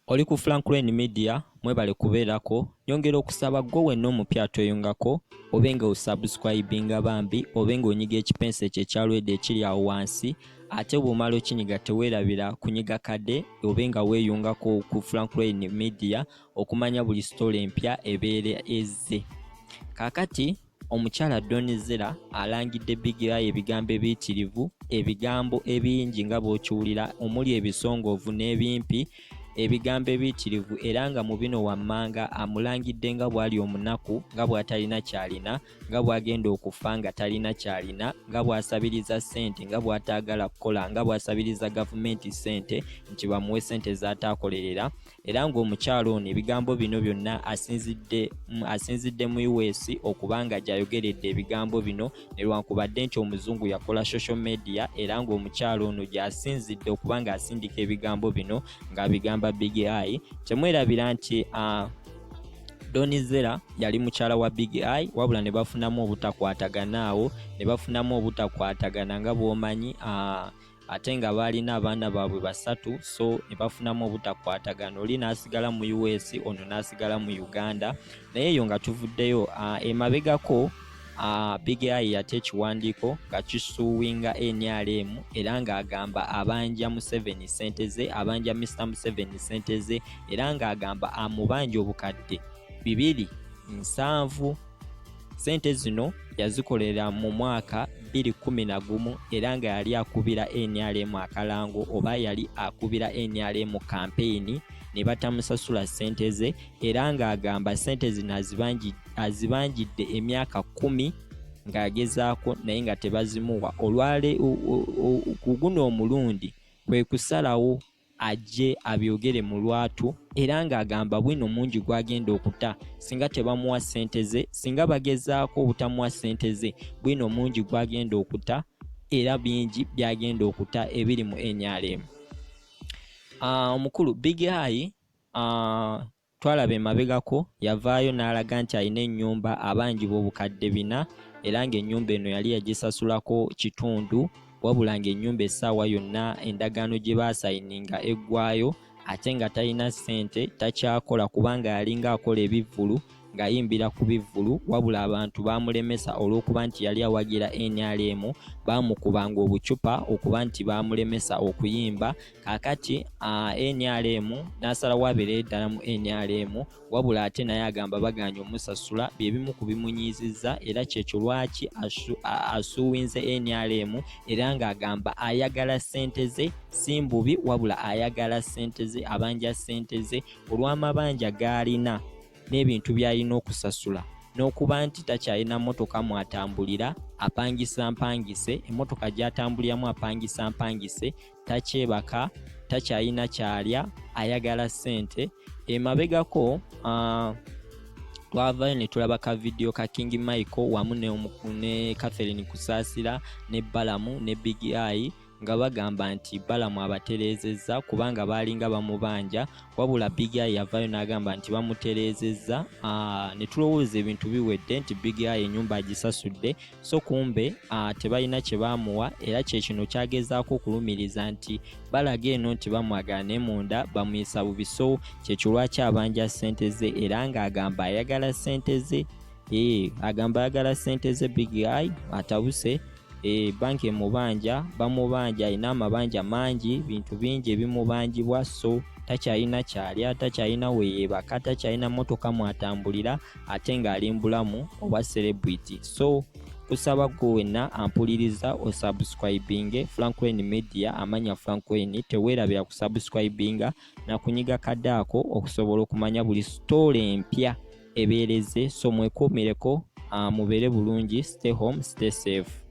Oli ku Franklin Media, mwebale kubeerako. Nyongera okusaba gwe wenna omupya atweyungako obe nga osubscribinga bambi, obe nga onyiga ekipensa ekyo ekya red ekiri awo wansi, ate bw'omala okinyiga teweerabira kunyiga kade obe nga weeyungako ku Franklin Media okumanya buli sitole empya ebeera ezze. Kaakati omukyala Don Zella alangidde Big Eye ebigambo ebiyitirivu, ebigambo ebingi nga bw'okiwulira omuli ebisongovu n'ebimpi, ebigambo ebiyitirivu, era nga mu bino wammanga amulangidde nga bw'ali omunaku, nga bw'atalina ky'alina, nga bw'agenda okufa nga talina ky'alina, nga bw'asabiriza ssente, nga bw'ataagala kukola, nga bw'asabiriza gavumenti ssente nti bamuwe ssente z'ataakolerera. Era ng'omukyala ono ebigambo bino byonna asinzidde mu US okuba nga gy'ayogeredde ebigambo bino, newankubadde nti omuzungu yakola social media, era ng'omukyala ono gy'asinzidde okuba ng'asindika ebigambo bino ng'abigamba Big Eye. Temwerabira nti Don Zella yali mukyala wa Big Eye, wabula ne bafunamu obutakwatagana awo, ne bafunamu obutakwatagana nga bw'omanyi, ate nga baalina abaana baabwe basatu, so ne bafunamu obutakwatagana, oli n'asigala mu US, ono n'asigala mu Uganda. Naye eyo nga tuvuddeyo, emabegako Big Eye yate ekiwandiiko nga kisuuwinga NRM, era ng'agamba abanja Museveni ssente ze, abanja Mr Museveni ssente ze, era ng'agamba amubanja 270,000. Ssente zino yazikolera mu mwaka 2011, era nga yali akubira NRM akalango oba yali akubira NRM kampeyini ne batamusasula ssente ze, era ng'agamba ssente zino azibanjidde emyaka 10 ng'agezaako naye nga tebazimuwa. Olwale ku guno omulundi kwe kusalawo ajje abyogere mu lwatu, era ng'agamba bwino mungi gw'agenda okuta singa tebamuwa ssente ze, singa bagezaako obutamuwa ssente ze, bwino mungi gw'agenda okuta era bingi by'agenda okuta ebiri mu NRM. Omukulu Big Eye twalaba emabegako yavaayo n'alaga nti alina ennyumba abanjibwa 4,000, era ng'ennyumba eno yali yagisasulako kitundu, wabula ng'ennyumba essaawa yonna endagaano gye baasayininga eggwayo, ate nga talina ssente, takyakola kubanga yalinga akola ebivvulu ng'ayimbira ku bivvulu, wabula abantu baamulemesa olw'okuba nti yali awagira NRM, baamukubanga obucupa okuba nti baamulemesa okuyimba. Kaakati NRM n'asalawo abeerere ddala mu NRM, wabula ate naye agamba bagaanye omusasula, bye bimu ku bimunyiizizza, era kyekyo lwaki asuuwinze NRM, era ng'agamba ayagala ssente ze, si mbubi, wabula ayagala ssente ze, abanja ssente ze olw'amabanja g'alina n'ebintu by'alina okusasula, n'okuba nti takyalina mmotoka mw'atambulira, apangisa mpangise, emmotoka gy'atambuliramu apangisa mpangise, takyebaka, takyalina kyalya, ayagala ssente. Emabegako twavayo ne tulaba ka vidiyo ka King Michael wamu ne Catherine Kusaasira ne Balamu ne Big Eye nga bagamba nti Balamu abatereezezza kubanga baalinga bamubanja, wabula Big Eye yavaayo n'agamba nti bamutereezezza, ne tulowooza ebintu biwedde nti Big Eye ennyumba agisasudde, so kumbe tebalina kye baamuwa, era kye kino kyagezaako okulumiriza nti balaga eno nti bamwagala ne munda bamuyisa bubi, so kyekyo lwaki abanja ssente ze, era ng'agamba ayagala ssente ze. Agamba ayagala ssente ze. Big Eye atabuse, banki emubanja, bamubanja, alina amabanja mangi, bintu bingi ebimubanjibwa, so takyalina kyalya, takyalina weyeebaka, takyalina mmotoka mw'atambulira, ate ng'ali mbulamu obwa celebrity. So kusaba gwe wenna ampuliriza osubscribinge Franklin Media, amanya Franklin, teweerabira kusubscribinga nakunyiga kadde ako okusobola okumanya buli story empya ebeereze. So mwekuumireko, mubeere bulungi, stay home, stay safe.